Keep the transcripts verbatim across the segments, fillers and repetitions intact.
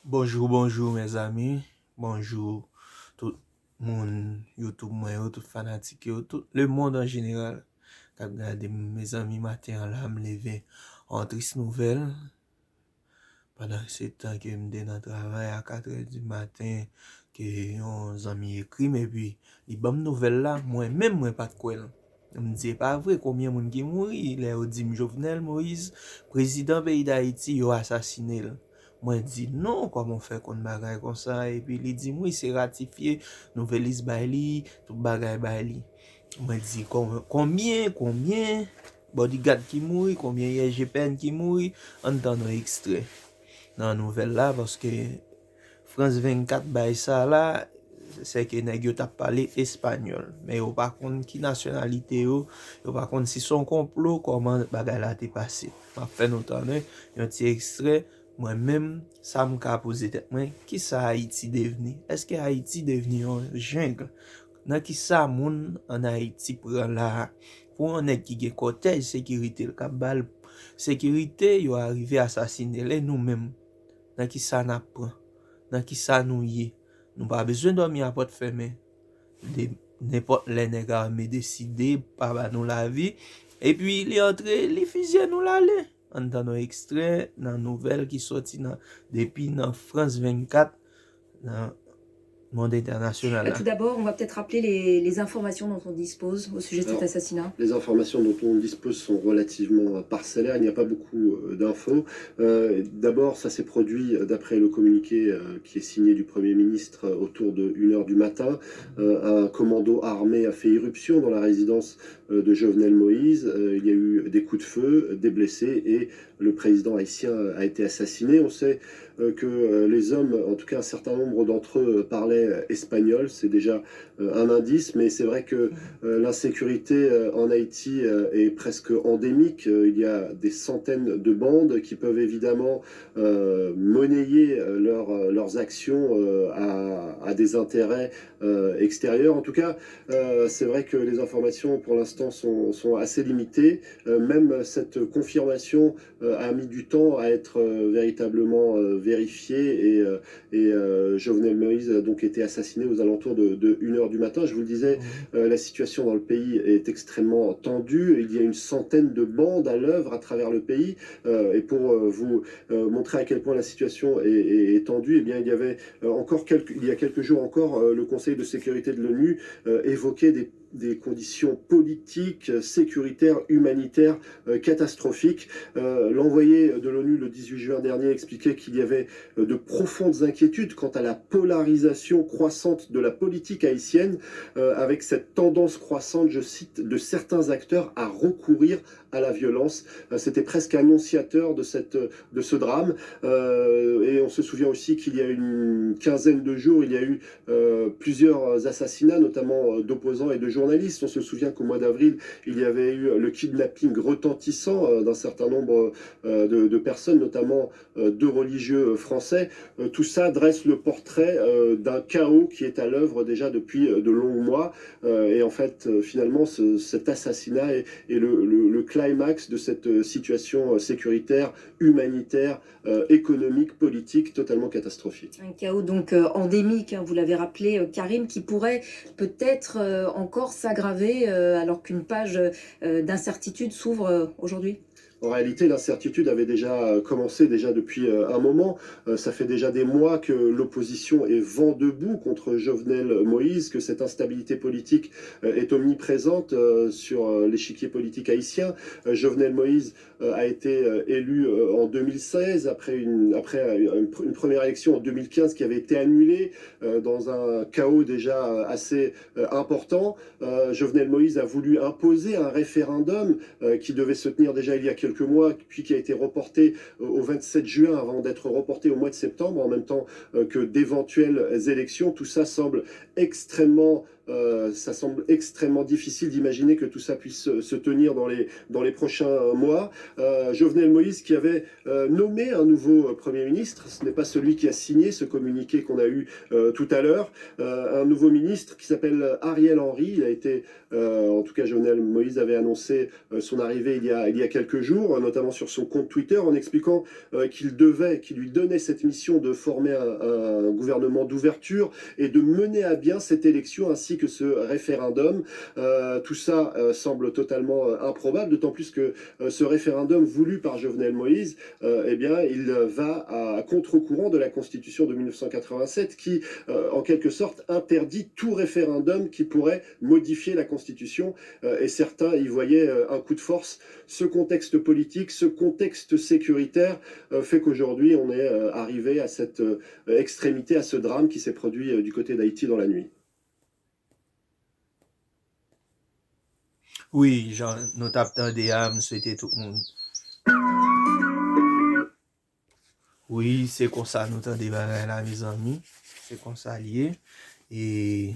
Bonjou, bonjou, mezanmi. Bonjou, tout moun YouTube mwen yo, tout fanatik yo, tout lemonn an jeneral k ap gade m. Mezanmi, maten an la, m leve an tris nouvèl. Pandan se tan ke m te nan travay a katrè di maten, ke yon zanmi ekri m, epi li ban m nouvèl la, mwen menm, mwen pa t kwè l. M di, "E pa vre, konbyen moun ki mouri?" Lè yo di m, "Jovenel Moïse, prezidan peyi Dayiti, yo asasine l." Mwen di, "Non, kòman w fè konn bagay konsa?" Epi li di m, "Wi, se ratifye, Nouvèlis bay li, tout bagay bay li." Mwen di, "Kon-, konbyen, konbyen? Bodyguard ki mouri, konbyen I G P N ki mouri?" Ann tann yon ekstrè nan nouvèl la, paske France vennkat bay sa la, se ke nèg yo t ap pale espanyòl. Men yo pa konn ki nasyonalite yo, yo pa konn si se yon konplo, kòman bagay la te pase. M ap fè nou tann yon ti ekstrè, mwen menm, sa m ka poze tèt mwen, kisa Ayiti devni? Èske Ayiti devni yon jeng? Nan kisa moun ann Ayiti pran la a? Pou yon nèg ki gen kòtèj sekirite l k ap ba l sekirite, yo arive asasine l, e nou menm? Nan kisa n ap pran? Nan kisa nou ye? Nou pa bezwen dòmi a pòt fèmen. De, nenpòt lè nèg ame deside pa ba nou lavi, epi li antre, li fizye nou l ale. Ann tann yon ekstrè nan nouvèl ki sòti nan, depi nan France vennkat, nan mond entènasyonal la. Tout d'abord, on va peut-être rappeler les, les informations dont on dispose au sujet de cet assassinat. Alors, les informations dont on dispose sont relativement, euh, parcellaires. Il n'y a pas beaucoup, euh, d'infos. Euh, d'abord, ça s'est produit, euh, d'après le communiqué, euh, qui est signé du Premier ministre, euh, autour de une heure du matin. Euh, un commando armé a fait irruption dans la résidence, euh, de Jovenel Moïse. Euh, il y a eu des coups de feu, des blessés et le président haïtien a été assassiné. On sait, euh, que, euh, les hommes, en tout cas un certain nombre d'entre eux, euh, parlaient espagnol. C'est déjà, euh, un indice, mais c'est vrai que, euh, l'insécurité, euh, en Haïti, euh, est presque endémique. Euh, il y a des centaines de bandes qui peuvent évidemment, euh, monnayer, euh, leur, euh, leurs actions, euh, à, à des intérêts, euh, extérieurs. En tout cas, euh, c'est vrai que les informations pour l'instant sont, sont assez limitées. Euh, même cette confirmation, euh, a mis du temps à être, euh, véritablement, euh, vérifiée et, euh, et, euh, Jovenel Moïse a donc été assassiné aux alentours de, de une heure du matin. Je vous le disais, euh, la situation dans le pays est extrêmement tendue. Il y a une centaine de bandes à l'œuvre à travers le pays. Euh, et pour, euh, vous, euh, montrer à quel point la situation est, est, est tendue, eh bien, il y avait, euh, encore quelques, il y a quelques jours encore, euh, le Conseil de sécurité de l'ONU, euh, évoquait des des conditions politiques, euh, sécuritaires, humanitaires, euh, catastrophiques. Euh, l'envoyé de l'ONU le dix-huit juin dernier expliquait qu'il y avait, euh, de profondes inquiétudes quant à la polarisation croissante de la politique haïtienne, euh, avec cette tendance croissante, je cite, de certains acteurs à recourir à la violence. Euh, c'était presque annonciateur de cette, de ce drame. Euh, et on se souvient aussi qu'il y a une quinzaine de jours, il y a eu, euh, plusieurs assassinats, notamment, euh, d'opposants et de journalistes. On se souvient qu'au mois d'avril, il y avait eu le kidnapping retentissant, euh, d'un certain nombre, euh, de, de personnes, notamment, euh, de religieux, euh, français. Euh, tout ça dresse le portrait, euh, d'un chaos qui est à l'œuvre déjà depuis, euh, de longs mois. Euh, et en fait, euh, finalement, ce, cet assassinat est, est le, le, le climax de cette, euh, situation, euh, sécuritaire, humanitaire, euh, économique, politique totalement catastrophique. Un chaos donc, euh, endémique, hein, vous l'avez rappelé, euh, Karim, qui pourrait peut-être, euh, encore s'aggraver, euh, alors qu'une page, euh, d'incertitude s'ouvre, euh, aujourd'hui. En réalité, l'incertitude avait déjà, euh, commencé déjà depuis, euh, un moment. Euh, ça fait déjà des mois que l'opposition est vent debout contre Jovenel Moïse, que cette instabilité politique, euh, est omniprésente, euh, sur, euh, l'échiquier politique haïtien. Euh, Jovenel Moïse, euh, a été, euh, élu, euh, en deux mille seize, après une, après une, une première élection en deux mille quinze qui avait été annulée, euh, dans un chaos déjà, euh, assez, euh, important. Euh, Jovenel Moïse a voulu imposer un référendum, euh, qui devait se tenir déjà il y a quelques mois, puis qui a été reporté au, au vingt-sept juin avant d'être reporté au mois de septembre, en même temps, euh, que d'éventuelles élections. Tout ça semble extrêmement, euh, ça semble extrêmement difficile d'imaginer que tout ça puisse se, se tenir dans les, dans les prochains mois. Euh, Jovenel Moïse qui avait, euh, nommé un nouveau, euh, Premier ministre, ce n'est pas celui qui a signé ce communiqué qu'on a eu, euh, tout à l'heure, euh, un nouveau ministre qui s'appelle Ariel Henry. Il a été, euh, en tout cas, Jovenel Moïse avait annoncé, euh, son arrivée il y a, il y a quelques jours. notamment sur son compte Twitter, en expliquant euh, qu'il devait, qu'il lui donnait cette mission de former un, un gouvernement d'ouverture et de mener à bien cette élection ainsi que ce référendum. Euh, tout ça euh, semble totalement euh, improbable, d'autant plus que euh, ce référendum voulu par Jovenel Moïse, euh, eh bien, il va à contre-courant de la Constitution de mille neuf cent quatre-vingt-sept qui, euh, en quelque sorte, interdit tout référendum qui pourrait modifier la Constitution. Euh, et certains y voyaient euh, un coup de force. Ce contexte politique, ce contexte sécuritaire euh, fait qu'aujourd'hui, on est euh, arrivé à cette euh, extrémité, à ce drame qui s'est produit euh, du côté d'Haïti dans la nuit. Wi, jan nou t ap tande a, m swete tout moun. Wi, se konsa nou tande bagay la, mezanmi. Se konsa l ye. E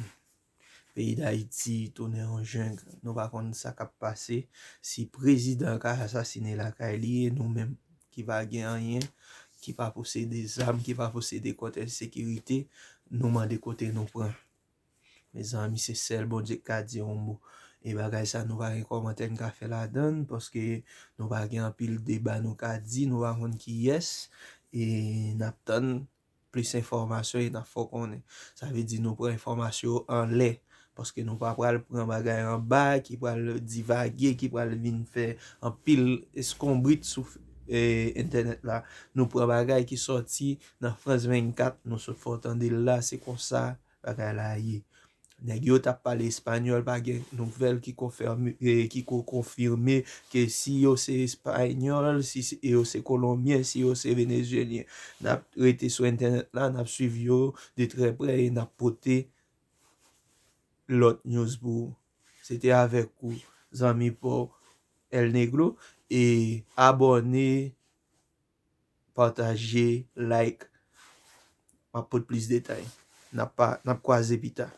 peyi Dayiti tounen yon jeng. Nou pa konn sa k ap pase. Si prezidan ka asasine lakay li, e nou menm ki pa gen anyen, ki pa posede zam, ki pa posede kòtèj sekirite, nou mande kote nou pran. Mezanmi, se sèl Bondye k ka di yon mo. E bagay sa, nou pa gen kòmantè n ka fè ladan l, paske nou pa gen anpil deba nou ka di, nou pa konn kiyès, e n ap tann plis enfòmasyon e n ap fè w konnen. Sa vle di nou pran enfòmasyon yo anlè, paske nou pa pral pran bagay anba ki pral divage, ki pral vin fè anpil eskonbrit sou entènèt la. Nou pran bagay ki sòti nan Frans vennkat, nou sot fè w tande l la, se konsa bagay la ye. Nèg yo t ap pale espanyòl, pa gen nouvèl ki konfime, ki ko konfime ke si yo se espanyòl, si yo se kolonbyen, si yo se venezyelyen. N ap rete sou entènèt la, n ap swiv yo de trè prè e n ap pote lòt news pou ou. Se te avèk ou, zanmi pa w, El Negro, e abòne, pataje, like. M ap pote plis detay. N ap pa, n ap kwaze pita.